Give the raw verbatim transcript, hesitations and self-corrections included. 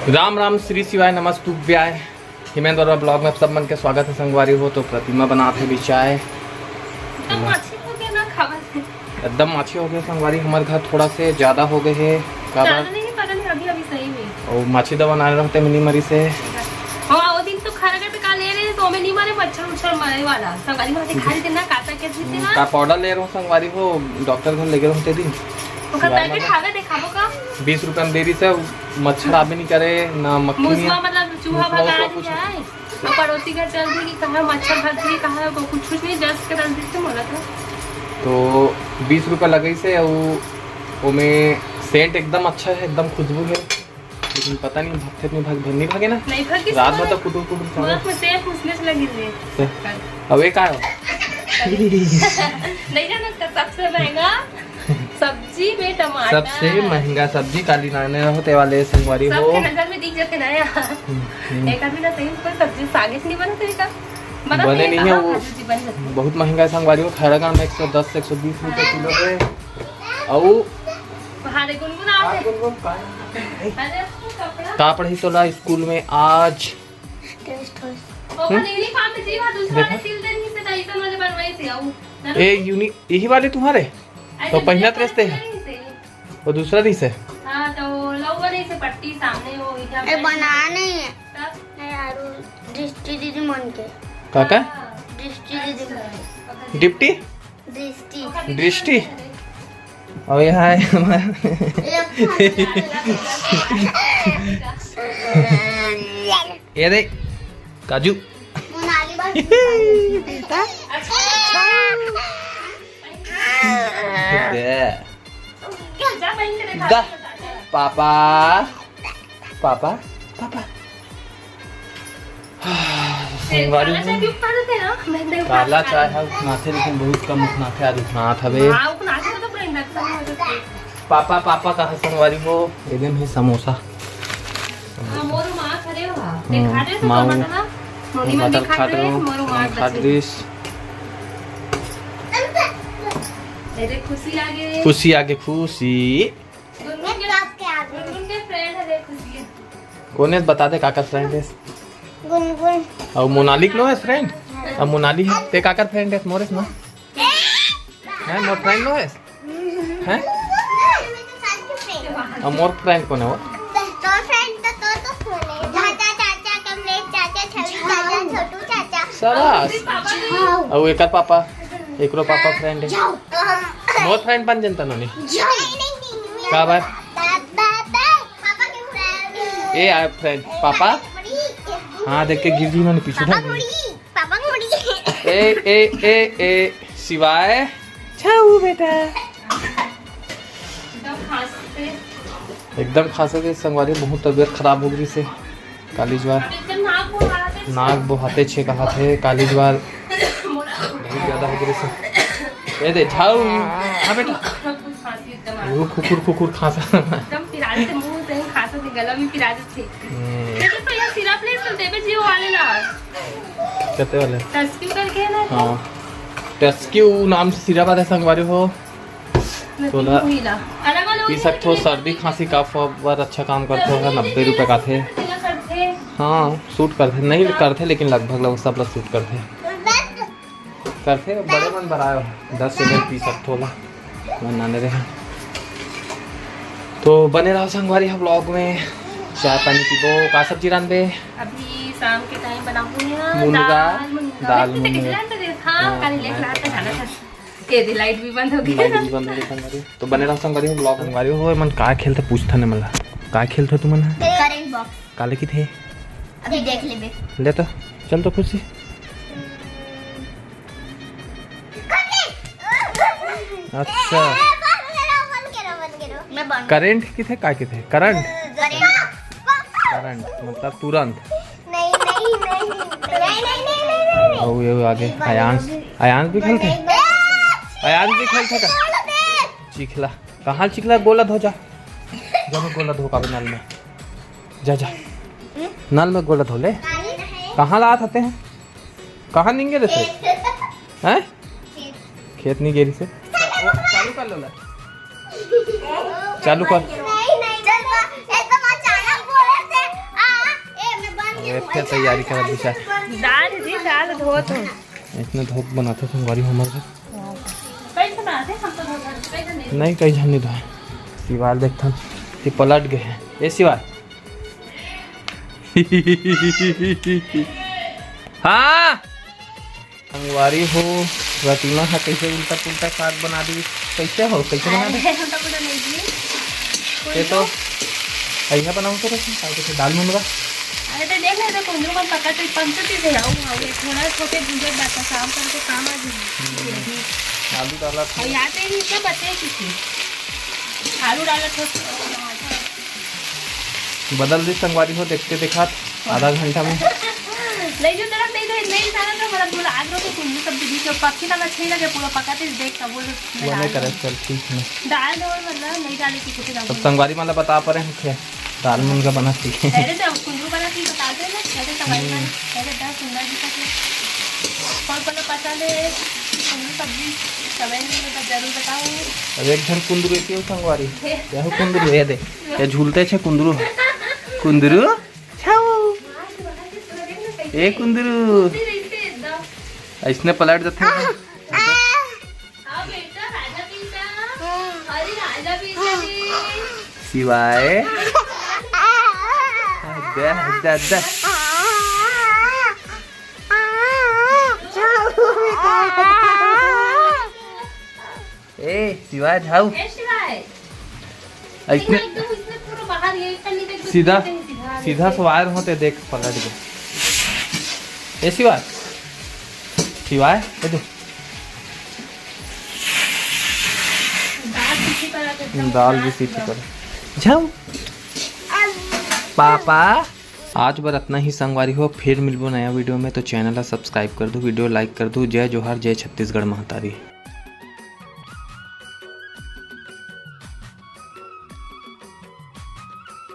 राम राम, श्री शिवाय नमस्तुभ्याय। हिमेंद्र वर्मा ब्लॉग में आप सब मन के स्वागत है संगवारी हो। तो प्रतिमा बनात हे बिचाय। एकदम माछी हो गया ना खावा से। एकदम माछी हो गया संगवारी, हमर घर थोड़ा से ज्यादा हो गए है। काबर? ज्यादा नहीं, पता नहीं, अभी अभी सही में। और माछी दवा ना रहते मिनी मरी से। हाँ, वो दिन तो खरगट का ले रहे तो हमें नहीं मारे, मच्छर उच्छर मारे वाला। संगवारी वहाँ से खा रहे थे ना, काटा के थे ना। का पाउडर ले रहा हूँ संगवारी हो, डॉक्टर घर ले गए रहते दिन। ओकर पैकेट हवे, देखाबो का? बीस रुपया में दे रही से, मच्छर आबे नहीं करे, ना मक्खी नहीं। मुसवा मतलब चूहा भगा रही है। और पड़ोसी घर चल रही कि कहाँ मच्छर भग गई, कहाँ को कुछ कुछ नहीं, जस्ट के दस दिन से बोला था। तो बीस रुपया लगई से, और ओमे सेंट एकदम अच्छा है, एकदम खुशबू है, लेकिन पता नहीं भगते नहीं भाग, नहीं भागे ना। नहीं भागे, रात भर तो कुटुर कुटुर खावे। मुझे सेंट उसमें से लगी रही। तो अब ये का हो? नहीं जाना उसका सबसे महंगा सब्जी में टमाटर। सबसे महंगा सब्जी काली नाने रहो ते वाले संगवारी हो। सबके नजर में दिख जाते ना यार। हम्म, हम्म। एक आदमी ना सही कोई सब्जी सागे से नहीं बना तो का बना बने तो नहीं है काला वो। भाजी जी बन जाती है। बहुत महंगा है संगवारी हो। खैरागढ़ में एक सौ दस से एक सौ बीस रुपए किलो है। और बाहर गुनगुन आ हाँ, गए। गुनगुन का अरे वो कपड़ा का पढ़ी तोला स्कूल में आज? टेस्ट हो। ओकर यूनिफॉर्म में जी, वहाँ दूसरा वाले सिल देनी से, तो ऐसा वाले बनवाई से आऊ। ए यूनि यही वाले तुम्हारे? ऐसे तो पहला ड्रेस थे? वो दूसरा ड्रेस है? हाँ, तो लोवर ऐसे पट्टी सामने वो इधर ए, बना नहीं है। तब? नहीं यार, वो दृष्टि दीदी मन के। काका? हाँ। दृष्टि दीदी मन के। डिप्टी? दृष्टि। दृष्टि? और यहाँ है हमारा ये देख, काजू। मोनाली बस बेटा। दे। जा बहन के देखा दा। Papa, papa, papa. संगवारी काला चाय पीऊ का देते ना? मैं तो काला चाय है, उठनाथे, लेकिन बहुत कम उठनाथे, आज उठनाथ हवे। हाँ, उठनाथे तो पूरा इंजेक्शन हो जाता है। पापा, पापा कहा संगवारी हो, एकदम ही समोसा। हाँ, मोर माँ खड़े हुआ। हम्म, देखा दे तो माँ टमाटर ना, मोरी में टमाटर दिखा खाट दे, रहे हो, मोर माँ खाट बचे। दिस। ये देख, खुशी आ गई। खुशी आ गई, खुशी। गुनगुन के, गुनगुन के फ्रेंड है, देख, खुशी है। कौन है, बता दे, काकर फ्रेंड है? गुनगुन। और मोनालिक नो है फ्रेंड? अब मोनाली है, ते काकर फ्रेंड है, मोरेस ना? हैं, मोर फ्रेंड नो है? हैं? अब मोर फ्रेंड कौन है वो? तो फ्रेंड तो, तो, तो कौन है? चाचा, चाचा, कमलेश चाचा, छवि चाचा, छोटू चाचा। शाबाश। और एकर पापा, एकरो पापा फ्रेंड है। मोर फ्रेंड बन जनता नोनी। का बात? पापा के फ्रेंड। ए, आय फ्रेंड, पापा? हाँ, देख के गिर जी नोनी पीछे पापा भाग। मुड़ी, पापा मुड़ी। ए, ए, ए, ए, शिवाय। छाऊ बेटा। एकदम खांसते। एकदम खांसे के संगवारी, बहुत तबीयत खराब हो गई से। काली ज्वार। अब एकदम नाक बोहाते छे। नाक बोहाते छे कहा थे, काली ज्वार। मोला बहुत ज्यादा हो गई से। ए दे, झाऊ। हाँ बेटा। सब कुछ खांसी एकदम आ वो खुकुर खुकुर खांसा। एकदम पिराज से मुंह से खांसा से गला भी पिराज थे। हम्म। देखो तो ये सिरप ले तो देवे जी वो वाले ना। कते वाले? टस्क्यू करके है ना? हाँ। टस्क्यू नाम से सिरप आता है संगवारी हो। तो ना पी सकथो, सर्दी खांसी कफ बर अच्छा काम करथे, ओहर नब्बे रुपए का आथे। हाँ, सूट करथे, नहीं करथे लेकिन लगभग लगभग सब ला सूट करथे। करथे, बड़े मन बर आयो, दस एम एल पी सकथो ला, मन नाने रहे। तो बने रहो संगवारी हम ब्लॉग में, चाय पानी पीबो। का सब्जी रांधबे? अभी शाम के टाइम बनाहूँ ना, मुनगा, दाल मुनगा। दाल मुनगा। हाँ, हाँ, कल लेके आता जाना था। ये दे, लाइट भी बंद हो गई। लाइट भी बंद हो गई संगवारी। तो बने रहो संगवारी, ब्लॉग संगवारी हो। मन का खेलथे पूछथा ने मला, का खेलथे तुमन ह? Current box. काले किथे? अभी देख लेबे। ले तो, चल तो खुशी। अच्छा। मैं बंद। करंट किथे, का किथे? करंट? करंट। करंट मतलब तुरंत। नहीं, नहीं, नहीं, नहीं, नहीं, नहीं, नहीं, नहीं। अउ ये आगे अयांश, अयांश भी खेलथे? अयांश भी खेलथे का? चिखला, कहाँ चिखला? गोला धो जा, जब गोला धो का नल में, जा, जा, नल में गोला धो ले। कहाँ ला आते हैं? कहाँ निंगे रहते हैं? खेत नहीं गेरी से। चालू कर लो ना। चालू कर। नहीं, नहीं, चल, चल, चल, अचानक बोले थे, आ, ए, मैं बन अब के एक ठे तैयारी करत बिचार। दाल जी, दाल धोत हो। इतने धोत बनाते संगवारी हमर से। कैसे बनाते? हम तो धोत, कैसे नहीं? नहीं, कहीं झन नहीं धोए। शिवाय देखथन, ये पलट गए हैं। ये शिवाय। हाँ। संगवारी हो, रतिमा ह कइसे उल्टा पुल्टा साग बना दी। कइसे हो, कइसे बना दी? अरे, हम तो कुछ नहीं जी। ते तो कुंदरू। अइहा बनाऊं तो रहे, का कइसे दाल मुनगा? अरे, तो देख ले, तो कुंदरू मन पका तो पंचो चीज है, आऊ, आऊ, ये थोड़ा छोटे भुंजे बात शाम तक तो काम आ जाए। हम्म। ये भी। आलू डाला था। और यहाँ पे ही क्या पत्ते हैं किसी? आलू डाला था। बदल दी संगवारी हो, देखते देखात आधा घंटा में। नहीं, जो तरफ नहीं, तो नहीं जाना तो हमारा बोला, आज रोटी कुंदरू सब्जी दी, जो पक्की ना अच्छी लगे, पूरा पका थे, देख सब वो वो नहीं करे, चल ठीक है। दाल और मतलब नहीं डाले की कुछ अब संगवारी माला बता पा रहे हैं, क्या दाल मुनगा बना सीखे। पहले तो कुंदरू बना के बता दे ना, पहले संगवारी माला, पहले दस सुंदर जी का कौन कौन पसंद है कुंदरू सब्जी, कमेंट में बस जरूर बताओ। अब एक झन कुंदरू एती हो संगवारी, हे। क्या हो कुंदरू, ये दे, ये झूलते छे कुंदरू, कुंदरू। छाऊ। ए कुंदरू। अइसने पलट जाथे। हाँ बेटा, राजा बेटा। अरे राजा बेटा रे। शिवाय। दे, दे, दे। ए शिवाय झाऊ। ए शिवाय। अइसने एकदम इसमें पूरा बाहर ये इतना नहीं, तो सीधा, सीधा सीधा। सीधा सवार होते, देख पलट गए। ए शिवाय, शिवाय, ए दे। दाल भी सीटी कर झाऊ। पापा। आज बर अतना ही संगवारी हो, फिर मिलबो नया वीडियो में। तो चैनल ला सब्सक्राइब कर दो, वीडियो लाइक कर दो। जय जोहार, जय छत्तीसगढ़ महतारी।